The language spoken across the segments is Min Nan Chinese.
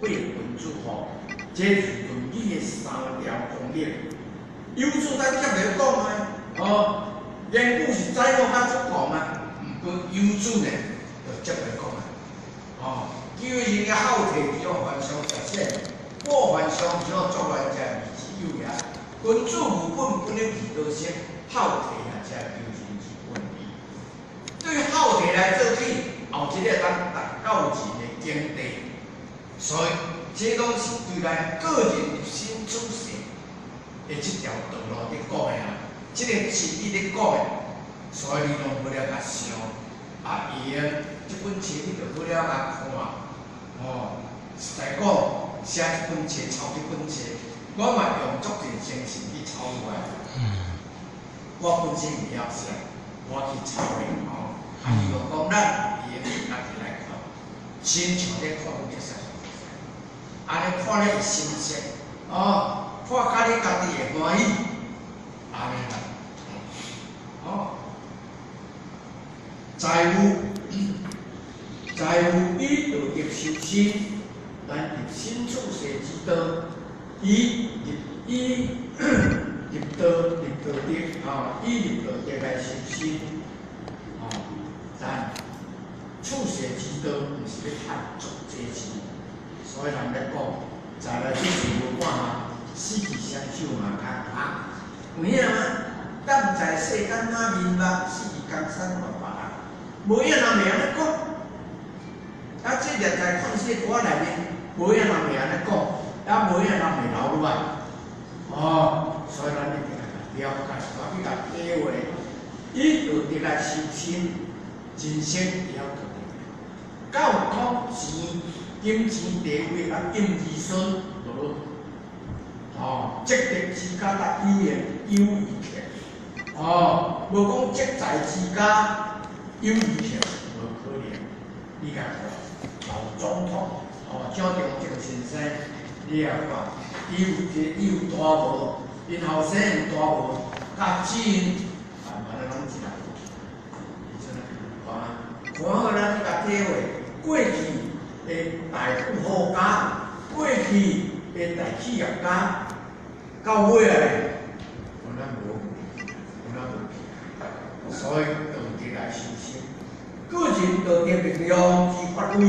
八君子吼，這是論語的三條功能。有子咱接著講啊，哦，言語是宰我較足講啊，毋過有子呢，就接來講啊，哦，叫人嘅孝悌之後凡上實現，過凡上之後作亂者謂之有也。君子務本，本的義道生，孝悌啊，才係求人之本義。對孝悌來做起，後一個當達到人的境地，所以這攏是對咱個人立身處世的這條道路佇講的啊，這個真理佇講的，所以你攏好了共想，啊，伊的這本冊你就好了共看，哦，實在講，寫這本冊、抄這本冊，我嘛用足濟精神去抄落來。我本身袂曉寫，我去抄的吼。啊，伊就講咱會用家己來看，親像咧看阮這啥啥啥，按呢看咧會心色，哦，看甲你家己會歡喜，按呢啦，哦，財務，財務以道德修身，咱立身處世之道，以立以立道立道德，吼，以立道德來修身，吼，咱處世之道，毋是欲趁足濟錢，所以人咧講，在來做事無半項，死去雙手嘛空空。有影嗎？當在世間哪面目，死去江山還別人。無影人袂按呢講。啊，這掠在曠世歌內面，無影人會按呢講，啊，無影人會留落來。哦，所以咱一定愛了解，我去共體會，以道德來修身，人生會曉道德。敢有講錢、金錢地位啊，金兒孫無？哦，積德之家得有緣有餘客，哦，無講積財之家有餘客，無可能。你共看老總統，哦，蔣中正先生，你也看，伊有這伊有大無？𪜶後生有大無？佮錢，啊，嘛咧攏一人。看，看好咱去共體會，過去的大富豪家，過去的大企業家，到尾仔咧，有咱無，有咱無去，所以道德來修身，個人道德力量之發揮，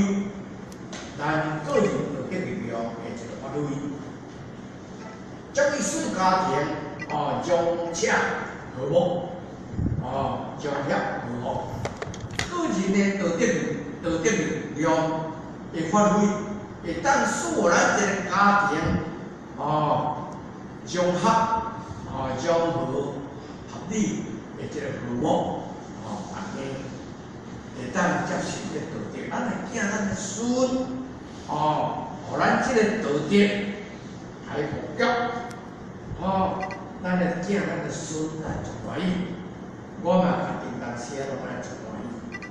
咱個人道德力量的一個發揮，這個使家庭哦融洽和睦，哦融洽和睦，個人的道德力量的發揮，會當使咱一個家庭哦融合哦融和合理的這個和睦哦，大家會當接受這個道德，咱的囝、咱的孫哦，予咱這個道德來普及哦，咱的囝、咱的孫來足歡喜，我嘛家己當時攏愛足歡喜。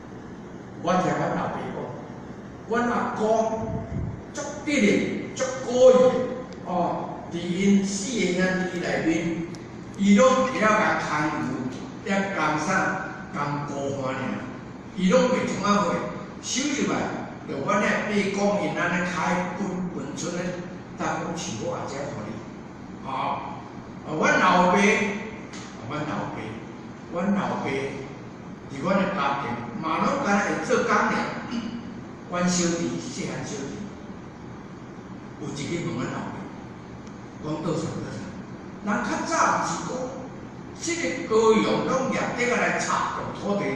我聽阮老爸講，阮阿公足得的、足古意的哦，佇𪜶四个兄弟內面，伊攏會曉共牽牛、踮工啥、工孤番爾，伊攏袂創啊貨，收入來，就阮遐伯公𪜶按呢開分分出咧，逐講飼我阿遮互你，哦，啊，阮老爸，阮老爸，阮老爸，佇阮的家庭嘛攏敢若會做工爾，阮小弟細漢小弟，有一日問阮老爸，講倒啥倒啥，人較早毋是講，這個高陽攏舉竹仔來插種土地呢？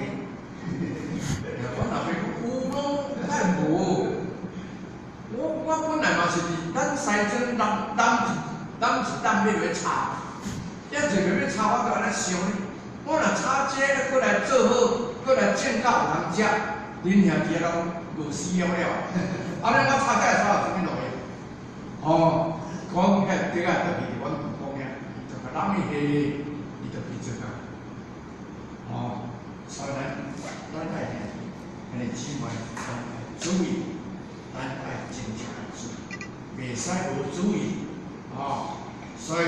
阮老爸講有咯，哪會無？我本來嘛是佇咱西村攬攬一攬一擔欲落插，遐濟個欲插，我就按呢想呢。我若插這個，閣來做好，閣來種甲有通食，恁兄弟攏餓死了了。按呢我插這會插有啥物路用？哦，講遐竹仔就去阮舅公遐，就共攬去下，伊就去做啊。哦，所以咱愛兄弟姊妹，咱愛注意，咱愛真正注意，袂使無注意，哦，所以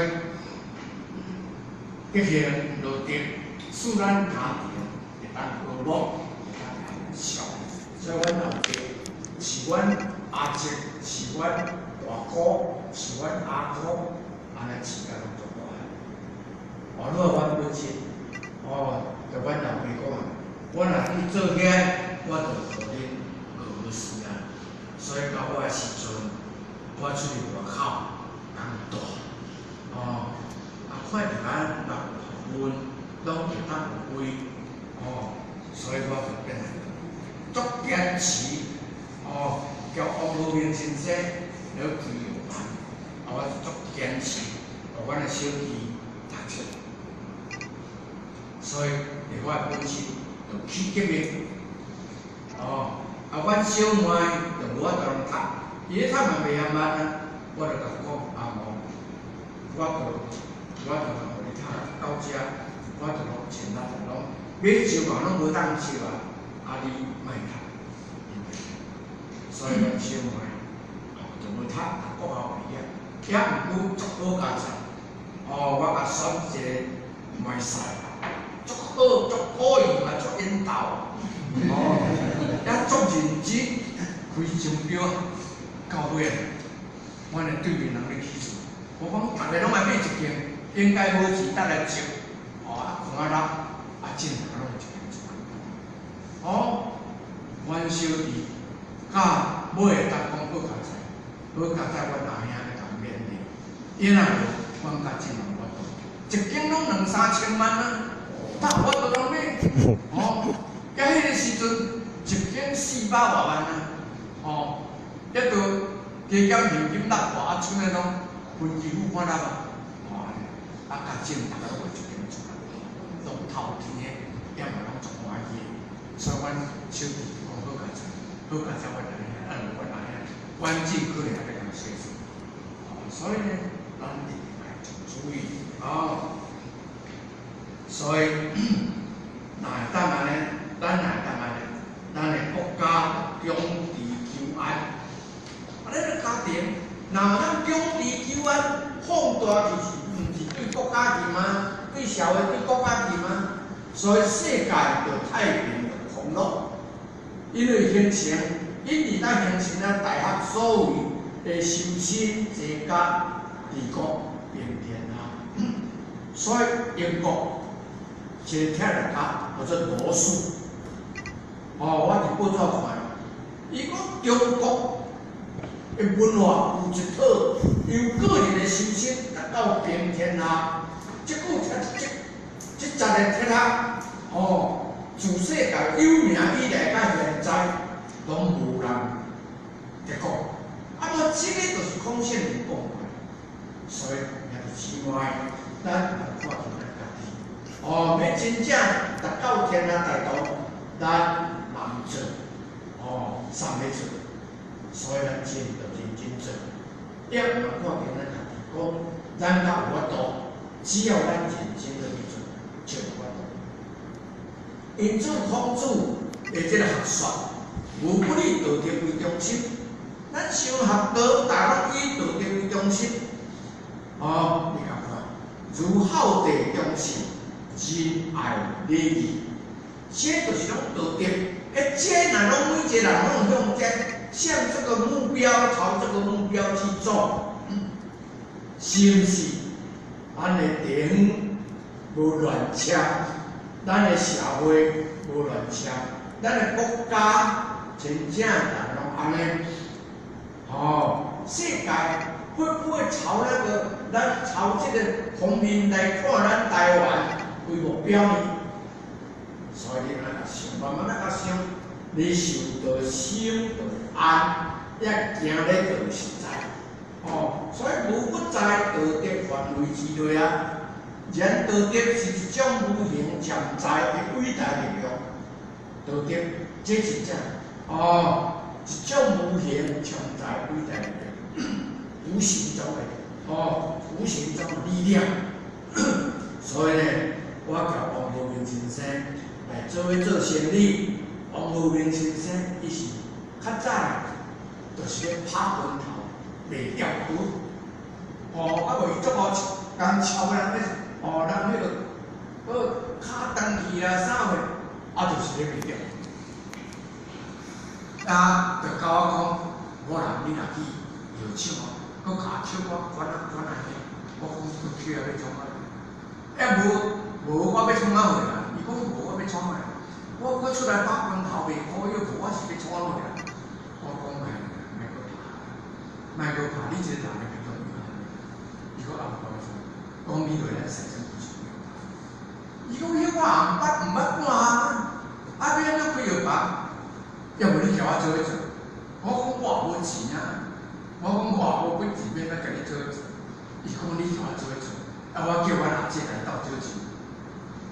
德行道德，使咱家庭會當和睦，會當安詳。所以阮老爸是阮阿叔是阮大姑，是阮阿姑，按呢饲甲攏足大漢。哦，你話阮本身，哦，就阮老爸講啊，我若去做遐，我就予恁餓死啊。所以到我的時陣，我出去外口工大，哦，啊看著咱老學問攏會當有位，哦，所以我就變來足堅持，哦，叫王和平先生來開藥班，啊，我就足堅持，予阮的小弟讀冊，所以佇我的本身就去革命，哦，啊，阮小妹就無法度通讀，伊咧讀嘛袂曉慢啊，我就共講阿母，我就予你讀到遮，我就攏盡力攏買石嘛攏無當笑啊，啊你莫讀，所以阮小妹就無讀，讀國校畢業，抑毋過足好佳哉，哦，我共選一個賣賽，足好足可以嘛，足緣投，哦，也足認真，開鐘錶到尾，阮的對面人咧起厝，我講逐个攏愛買一間，應該無錢得來借，哦啊看啊落，啊進來攏有一間厝。哦，阮小弟到尾會當講好佳哉，好佳哉，阮阿兄咧共勉勵，伊若無，阮較真無法度，一間攏兩三千萬啊，哪有法度通買？哦，甲彼个時陣一間四百外萬啊，哦，抑都加減現金六萬，啊，剩的攏分期付款啊嘛，哦，啊，較正逐个攏有一間厝，攏頭天的，也嘛攏足歡喜的，所以阮小弟講好佳哉，好佳哉，阮阿兄，啊，無阮阿兄，阮姊可能還欲共洗厝，哦，所以呢，咱一定愛注意哦。所以，若會當按呢，咱若會當按呢，咱的國家長治久安。啊，咱的家庭，若有咱長治久安，放大就是毋是對國家去嗎？對社會、對國家去嗎？所以世界就太平就康樂，因為形成，因為咱形成咱大學所謂的修身齊家治國平天下，所以英國一個哲學家叫做羅素，哦，我佇報紙看，伊講中國的文化有一套由個人的修身達到平天下，這句這這這十個哲學，哦，自世界有名以來到現在，攏無人會講。啊，無這個就是孔聖人講的，所以兄弟姊妹，咱來看見咱家己。哦，欲真正達到天下大道，咱嘛毋做，哦，送欲做，所以咱真著認真做。也嘛看見咱家己講，咱較有法度，只要咱認真落去做，就有法度。因此，孔子的這個學說，無不以道德為中心。咱想學道，大攏以道德為中心。哦，你共看，如孝弟忠信，仁愛禮義，這就是攏道德。欸，這若攏每一個人攏向這向這個目標，朝這個目標去做，是毋是？咱的地方無亂車，咱的社會無亂車，咱的國家真正逐個攏按呢。哦，世界會不會朝那個咱朝這個方面來看咱台灣為目標呢？所以你愛共想，慢慢仔共想，你想到心就會安，也行咧就有實在。哦，所以無不在道德範圍之內啊。然道德是一種無形潛在的偉大力量。道德這真正哦，一種無形潛在偉大力量，無形中的哦，無形中的力量。所以呢，我共王和平先生來做伙做生理。王和平先生伊是較早就是咧拍拳頭賣釣魚。哦，啊無伊足好共超人咧，哦，人彼個跤斷去啦啥貨，啊就是咧賣釣。啊，就共我講，我人你若去藥廠哦，閣跤手我管啊管啊去，我講閣去啊欲創啊？欸無無我欲創啥貨啦？伊講無我欲創啥？我閣出來把關頭袂苦藥，我是欲創啥貨啦？我講莫莫閣拍，莫閣拍，你這個人的變動有限。伊講啊無我欲創，講你落咱西裝技術。伊講彼我也毋捌毋捌半項啊，啊欲按怎開藥房？抑無你共我做伙做？我講我也無錢啊，我講我也無本錢，欲按怎共你做伙做？伊講你共我做伙做，啊我叫阮阿姐共你鬥借錢。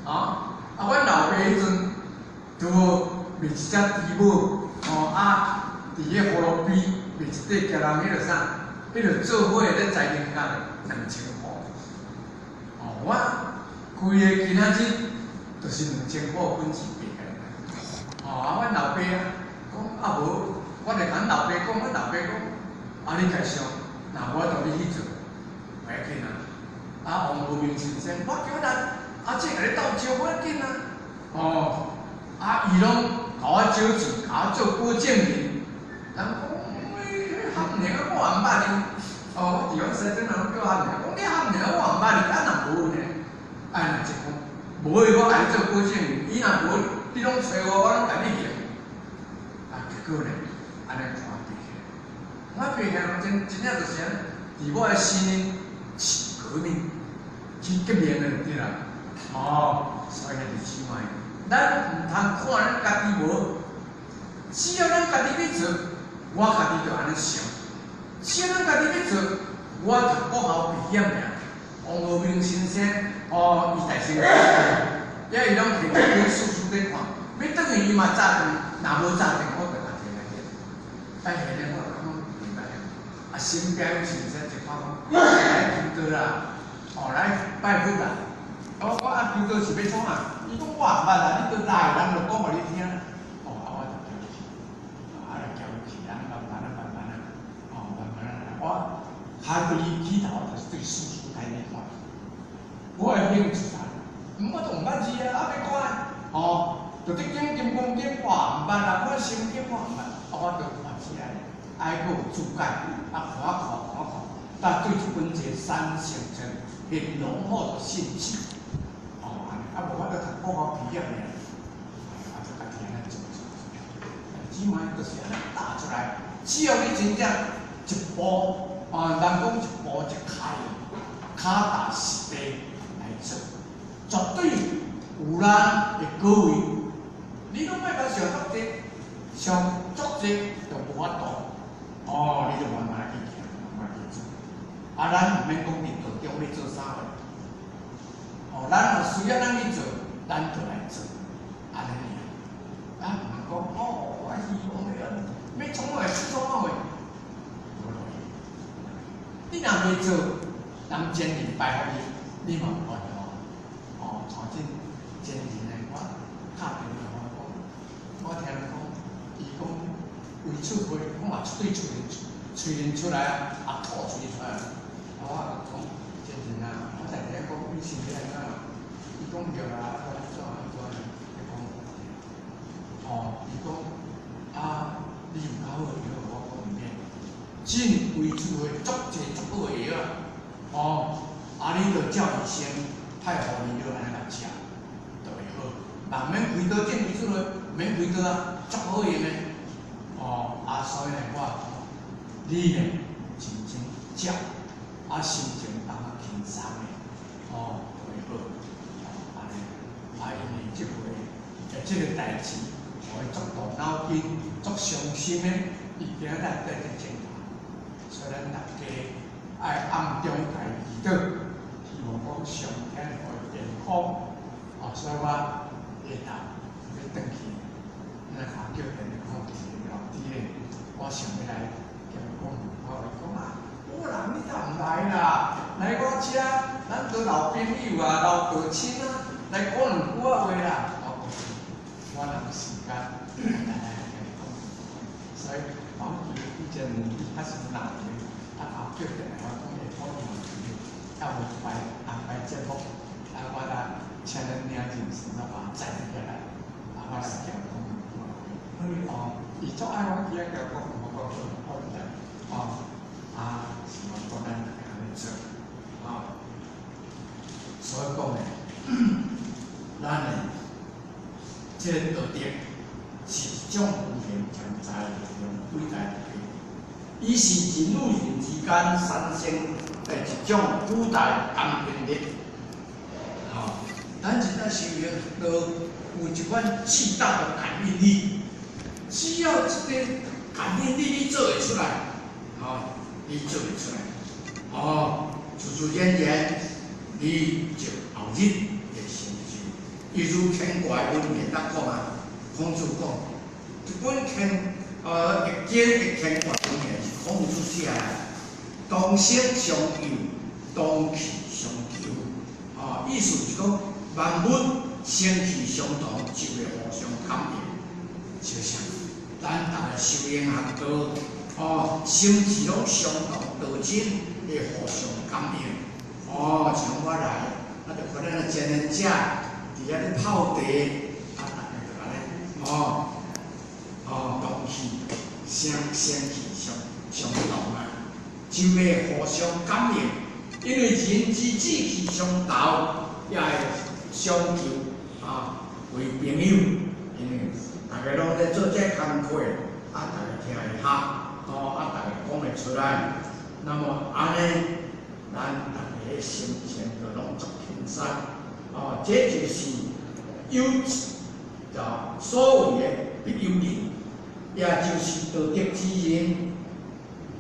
啊，啊阮老爸彼陣拄好賣一隻豬母，吼啊，佇彼葫蘆邊賣一塊共人彼個啥，彼個做伙咧財政局2000箍。哦，我規个今仔日就是兩千箍本錢賣共人。吼啊，阮老爸啊，講啊無，我就共阮老爸講，阮老爸講，啊你家想，若無法度你去做，袂要緊啊。啊王無明先生，我叫阮阿姐共你鬥招，無要緊啊。哦，啊伊攏共我借錢，共我做保證人。人講，欸，合名啊，我也毋捌你。哦，我佇阮西裝人攏叫合名，講你合名我也毋捌你，啊若無呢？啊若就講，無的我共你做保證人，伊若無，你攏揣我，我攏共你還。啊，結果呢，按呢看爬起來，我爬起來真真正就是按呢，佇我的心裡起革命，去革命的就對啦。哦，所以兄弟姊妹，咱毋通看咱家己無，只要咱家己欲做，我家己就按呢想。只要咱家己欲做，我讀國校畢業爾，王和明先生，哦，伊大聲，也伊攏摕一本書書咧看，欲轉去伊嘛早轉，若無早轉，我就共提來念。啊，現在我感覺明白了。啊，身邊有先生一看講，來求道啦，哦，來拜佛啦。我講啊，求道是欲創啊？伊講我毋捌啦，你都來，人就講予你聽。哦，啊，我就叫伊去，啊，就叫伊去，啊，慢慢啊，慢慢啊，哦，慢慢啊，我較對起頭就是對書書開始看。我的興趣啥？我都毋捌字啊，啊欲看，哦，就佇講金剛經我也毋捌啊，看聖經我毋捌，啊，我就看起來，愛閣有注解，啊，看啊看，看啊看，但對這本這三聖經很濃厚的興趣。哦，按呢，啊無我著讀國校畢業爾，啊，就家己按呢做做做。姊妹就是按呢打出來，只要你真正一步，啊，人講一步一跤，跤踏實地來做，絕對有人會高位。你攏莫共想足濟，想足濟就無法度。哦，你就慢慢去行，慢慢去做。啊，咱毋免講佇道中欲做啥貨。哦，咱若需要咱去做，咱就來做，按呢爾。啊，毋通講哦，我希望欲欲創啥創啥貨，無路用。你若袂做，人前人拜予你，你嘛無法度。哦，像這前人呢，我敲電話我講，我聽人講，伊講胃出血，講嘛對喙喙喙出來啊，吐喙出來。啊，我就講前人啊，我常常講你身體按怎？伊講對啦，啊怎怎怎伊講，哦，伊講啊，你有較好的藥，我講毋免。進胃出血足濟足好的藥啊，哦，啊你著照醫生派予你藥按呢來食，就會好。嘛毋免開刀進胃出血，毋免開刀啊，足好用的。哦，啊所以呢，我講你呢真正食，啊心情放較輕鬆的，哦，就會好。哦，按呢，啊因為這回這個代誌，予伊足動腦筋、足傷心的，伊今仔日佇佇前頭，所以咱大家愛暗中共伊祈禱，希望講上天予伊健康。哦，所以我下晝欲轉去，咱看叫電話講一個老弟咧，我想欲來共伊講兩句話，伊講啊，有人你若毋來啦，來我遮，咱都老朋友啊，老道親啊，來講兩句仔話啦。我講，我若有時間，我來來共你講。所以，我記得以前伊較是鬧的，啊，後叫電話講會講兩句，抑無排安排節目，啊，我來請咱領人時，我把載起來，啊，我來共講兩句話。哦，伊足愛我去遐共講。国中福来，哦，啊，是嘛，国咱大家按呢做，啊，所以講呢，咱呢，這个道德是一種無形潛在力量偉大的伊是人與人之間產生的一種古代感應力。吼，咱一旦修行道，有一款巨大的感應力，只要這个感應力你做會出來，吼，你做會出來，哦，自自然然你就後日會成就。伊如乾卦文言當講啊，孔子講，一本乾易經的乾卦文言是孔子寫的，同聲相應，同氣相求，哦，意思是講萬物聲氣相同，就會互相感應。就像咱逐个修行學道，哦，心智攏相同，道親會互相感應。哦，像我來，啊，就看咱的前人者佇遐咧泡茶，啊，逐个就按呢，哦，哦，同氣聲聲氣相相同啊，就會互相感應。因為人之志氣相投，也會相求啊為朋友。因為逐个攏咧做這工課，啊，逐个聽會合，哦，啊，逐个講會出來。那麼按呢，咱逐个心情就攏足輕鬆。哦，這就是有就所謂的必有仁，也就是道德之仁。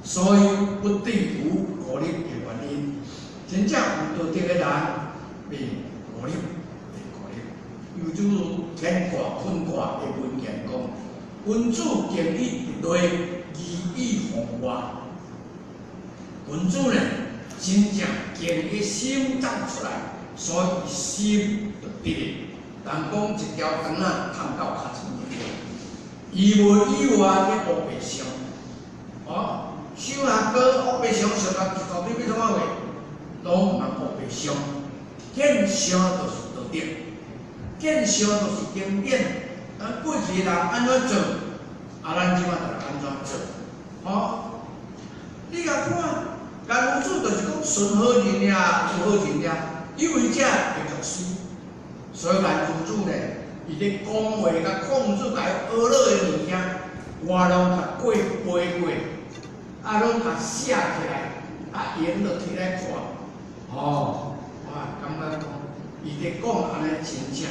所以不對無孤立的原因，真正有道德的人，袂孤立，袂孤立。猶如乾卦坤卦的文言講：君子敬以直內，義以防外。君子呢，真正敬伊心走出來，所以心就直的。人講一條腸仔探到尻川去，伊無以外去烏白相，哦，想若閣烏白相相甲到底欲創啥貨，攏毋通烏白相。見相就是道德，見相就是經典。咱過去人按怎做，啊，咱這擺就來按怎做，吼。你共看，顏夫子就是講順好人爾，有好人爾，有為者會作師。所以顏夫子呢，伊咧講話共孔子共伊學落的物件，我攏共過背過，啊，攏共寫起來，啊，閒就提來看，吼，我感覺講，伊咧講按呢真正，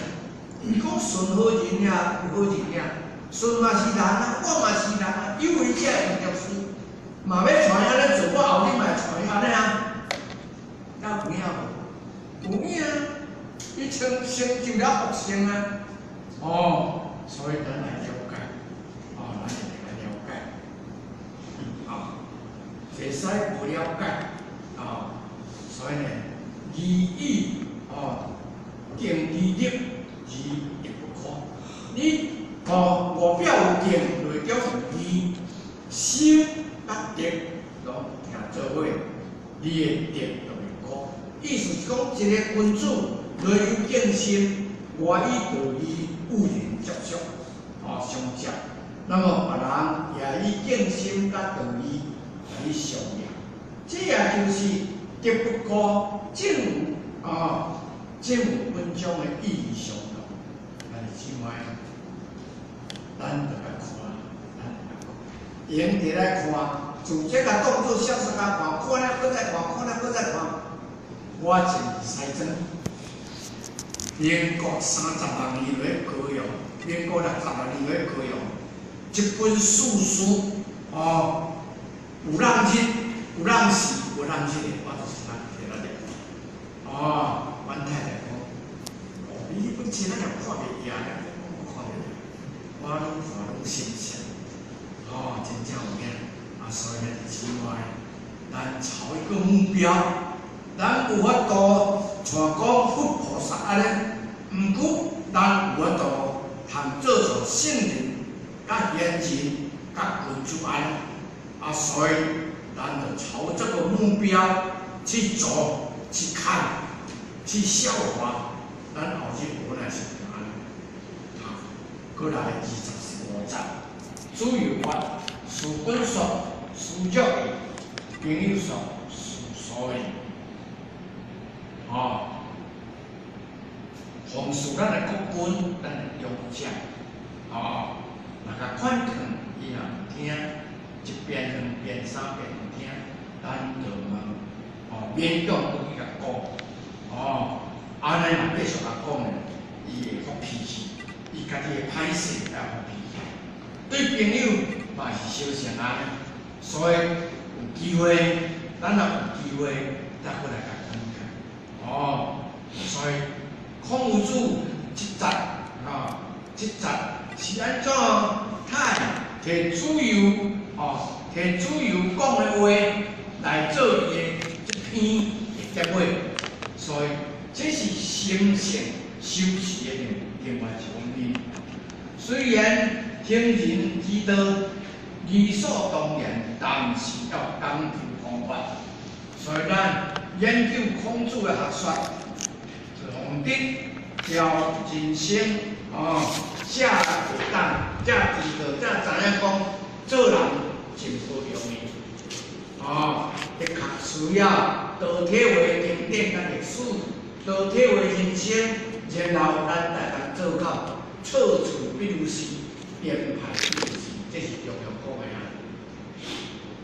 伊講順好人爾，有好人爾，順嘛是人啊，我嘛是人啊，有為者會作師，嘛欲像伊按呢做，我後日嘛會像伊按呢啊，敢有影無？有影。伊成成就了佛性啊！哦，所以咱來了解，哦，咱來了解，啊，袂使無了解，啊，所以呢，義以哦，敬其德而德不孤。你哦，外表有敬，內中有義，心佮德攏聽做伙，你的德就袂孤。意思是講，一个君子內有敬心，外以道義與人接觸，哦，相接。那麼別人也以敬心佮道義來相應。這也就是德不孤，正有啊，正有文章的意義相同。兄弟姊妹，咱就來看，咱就來看，閒佇來看，自這個當作小說來看，看了閣再看，看了閣再看。我前西裝，民國36年咧高雄，民國66年咧高雄，這本史書哦，有人日，有人時，無人日的，我就是來提來念。哦，阮太太講，哦，你彼本書咱也看袂贏咧，我看袂贏，我攏看攏新鮮，哦，真正有影。啊，所以兄弟姊妹，咱朝一個目標。咱有法度像講佛菩薩按呢，毋過咱有法度通做像聖人、佮賢人、佮君子按呢，啊，所以咱就朝這個目標去做、去看、去效法，咱後日無奈是按呢。好，閣來25節，主有法，事君說，師長義；朋友說，師疏義。哦，奉事咱的國君，咱的長者，哦，若共勸勸，伊若毋聽，一遍、兩遍、三遍毋聽，咱就問，哦，勉強閣去共講，哦，按呢若繼續共講呢，伊會發脾氣，伊家己會歹勢，會發脾氣。對朋友嘛是相像按呢，所以有機會，咱若有機會，才閣來共勸勸。哦，所以孔夫子這節啊，這節是按怎？他提子游哦，提子游講的話來做伊的這篇的結尾，所以這是心性修持的另外一方面。雖然行人之道理所當然，但是要講求方法。所以咱研究孔子的學說，從德教人生哦，才會當，才知道，才知影講做人真不容易。哦，的確需要多體會經典佮歷史，多體會人生，然後咱才會當做到錯處必如是，編排必如是，這是中庸講的啊。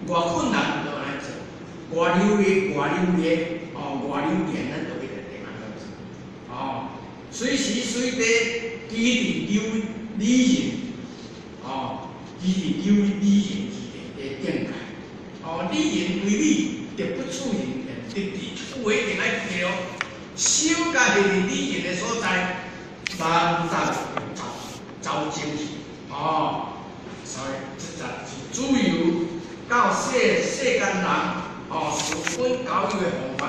偌困難就按呢做，偌流利，偌流利，哦，偌流連，咱就去定按呢做。哦，隨時隨地記佇流理人，哦，記佇流理人之的境界。哦，理人為理，德不處人，便得之。有話一定愛記哦。心共繫佇理人的所在，萬答走走精去。哦，所以這節是子游教世世間人哦，事君交友的方法。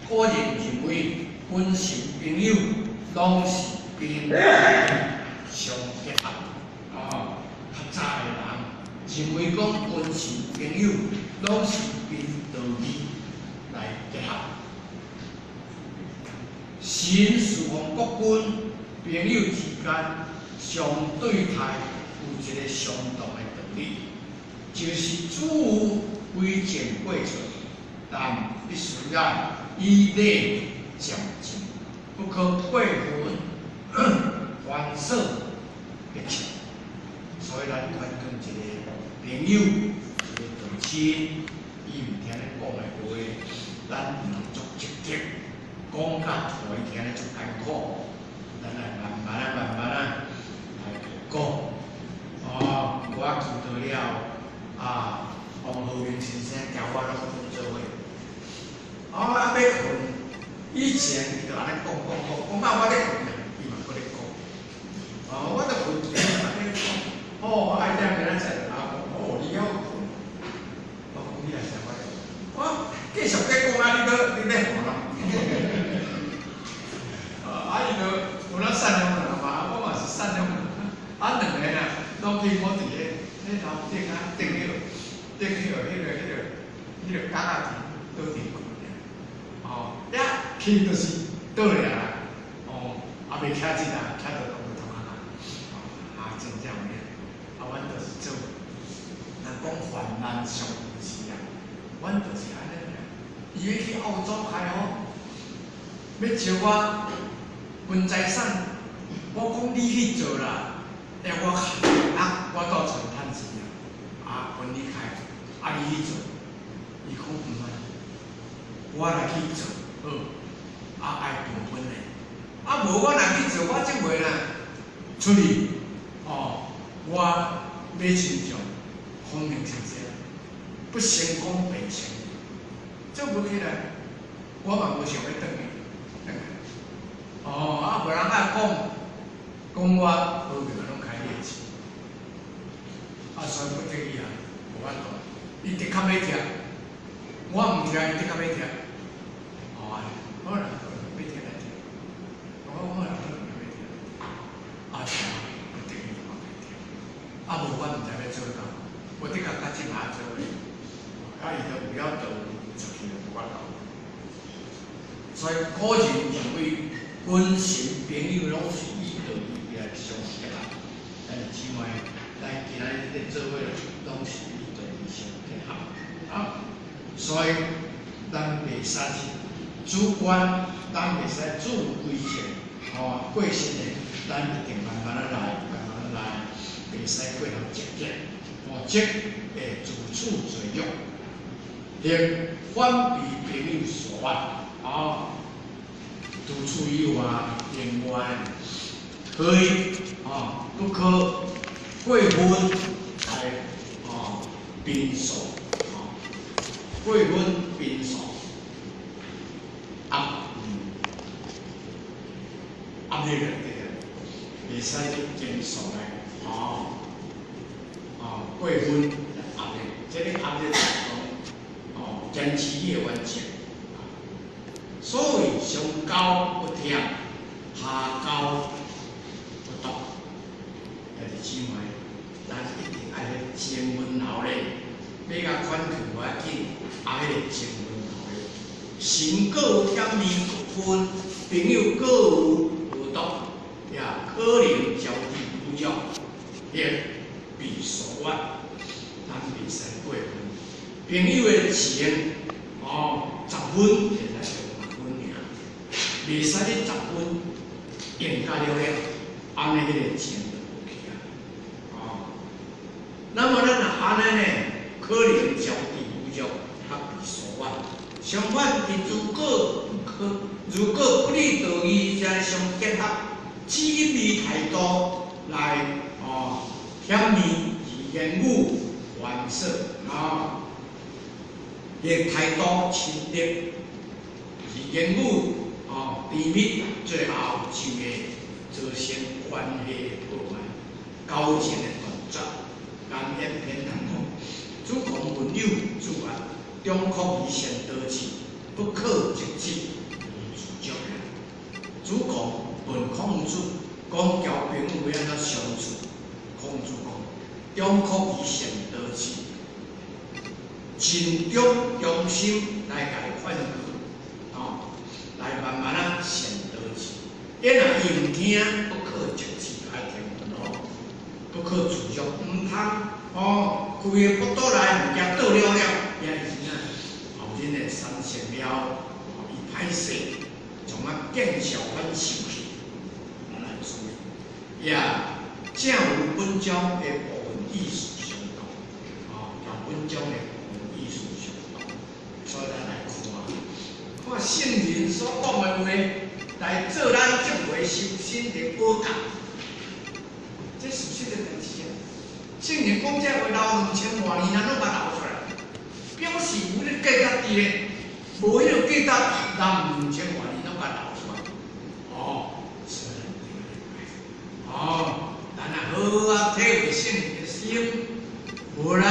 個人認為，君臣朋友攏是憑相結合。哦，較早的人認為講君臣朋友攏是憑道義來結合。臣侍奉國君，朋友之間相對待有一個相同的道理，就是子游非正過錯，但必須要以禮漸進，不可過分繁瑣迫切。所以咱勸勸一個朋友，一個道親，伊毋聽咱講的話，咱毋通足積極，講甲予伊聽咧足艱苦，咱來慢慢啊、慢慢啊來講。哦，我記得了啊，王和明先生交我攏總做伙。哦，啊，欲睏，以前伊就按呢講講講，講到我咧睏啊，伊嘛閣咧講。哦，我著睏去，嘛咧講。哦，愛點明仔載就講，哦，你猶睏。我講你也是我，我繼續咧講啊，你閣你咧睏咯。啊，伊就有哪善良人嘛，我嘛是善良人。啊，兩個啊，攏去我佇咧咧樓頂啊，頂彼個頂彼個彼個彼個彼個角仔頂倒佇睏爾。哦，一去就是倒咧啊，哦，也袂徛直啊，徛到攏頭殼啊，哦，啊，真正有影。啊，阮就是做，人講患難相扶持啊，阮就是按呢爾。伊欲去澳洲開好，欲招我分財產，我講你去做啦，欸，我啊，我倒揣趁錢啊，啊，分你開，啊，你去做，伊講毋免，我來去做好，啊，愛平分的，啊，無我若去做，我這回若出去，哦，我欲親像孔明先生，不成功便成仁，做無起來，我嘛無想欲轉去，轉來。哦，啊，無人愛講，講我好命攏開你的錢，啊，所以不得已啊，無法度，伊的確欲聽，我毋聽，伊的確欲聽，哦，好啦，欲聽來聽，我好啦，好啦，欲聽，啊，聽，不得已就嘛欲聽，啊，無我毋知欲做到，我的確較正下做的，啊，伊都有了道出去就無法度。所以古人認為君臣朋友攏是以道義來相結合。咱姊妹咱今仔日咧做伙拢是與道義相結合啊，所以咱袂使主觀，咱袂使自規性，吼，過身的，咱一定慢慢仔來，慢慢仔來，袂使過頭積極，吼，則會自取罪辱，或反被朋友所怨，啊，除此以外，另外可以啊，不可過分來啊貧數，啊，過分貧數，壓壓力來對啊，袂使去堅數來，哦，哦，過分壓力，這个壓力是講，哦，堅持你的原則。所謂上交不忝，下交不毒。兄弟姊妹，咱一定愛彼情溫厚咧，欲共勸去無要緊，啊，彼个情溫厚咧，心閣有忝而過分，朋友閣有無毒，也可能招致侮辱，或被所怨，咱袂使過分。朋友的情，哦，10分會使用6分爾，袂使你十分用甲了了，按呢彼个情就無去啊。哦，那麼咱若按呢呢，可能招致侮辱，較被所怨。相反，伊如果不可，如果不與道義遮相結合，只以態度來哦，忝而言語繁瑣啊，伊態度親熱，而言語哦甜蜜，最後就會造成關係的破壞，交情的斷絕。顏淵篇通講，子貢問友子曰：中擴而善道志，不可積資而自足。子貢問孔子，講交朋友欲按怎相處？孔子講：中擴而善道志，盡忠忠心來共伊勸告，哦，來慢慢仔善導致。伊若伊毋聽，不可積資，愛聽咯，不可自足，毋通哦，規個腹肚內物件倒了了，也是怎後日呢產生了，伊歹勢，從啊見笑反受氣，咱來注意，也正有本章的部分意思相同，哦，共本章的部分意思相同，所以咱來看，看聖人所講的話，來做咱正話修身的寶鑑，這事實的代誌啊。聖人講這話留2000外年，咱攏捌留出來，表示有彼個價值佇咧，無彼個價值，咱兩千外年攏捌留出來。哦，所以咱哦，咱若好好體會聖人的心，無咱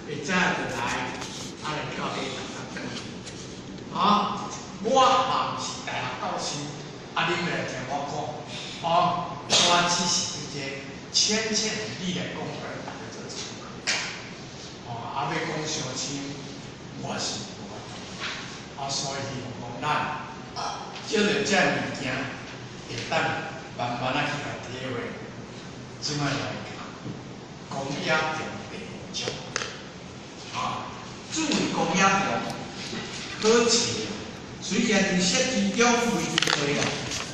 會早就來，啊來到底逐逐轉去。啊，我嘛毋是大學教授，啊，恁來聽我講，哦，我只是一個淺淺你來講出來，大家做參考。哦，啊，欲講傷深，我是無法度。啊，所以希望講咱借著這物件，會當慢慢仔去共體會。這擺來看，廣雅眾第五章。啊，注意廣雅眾可揣，雖然佇釋之中為之多啦，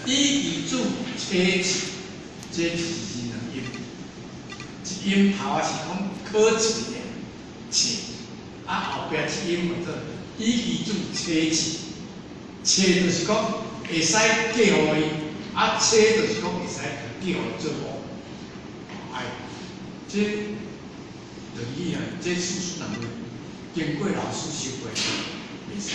以其主妻妾，這是兩音，一音頭仔是講可揣的揣，啊後壁一音叫做以其主妻妾，妾就是講會使嫁予伊，啊妻就是講會使嫁予伊做某。哎，這等於啊，這事實若會經過老師修過，袂使。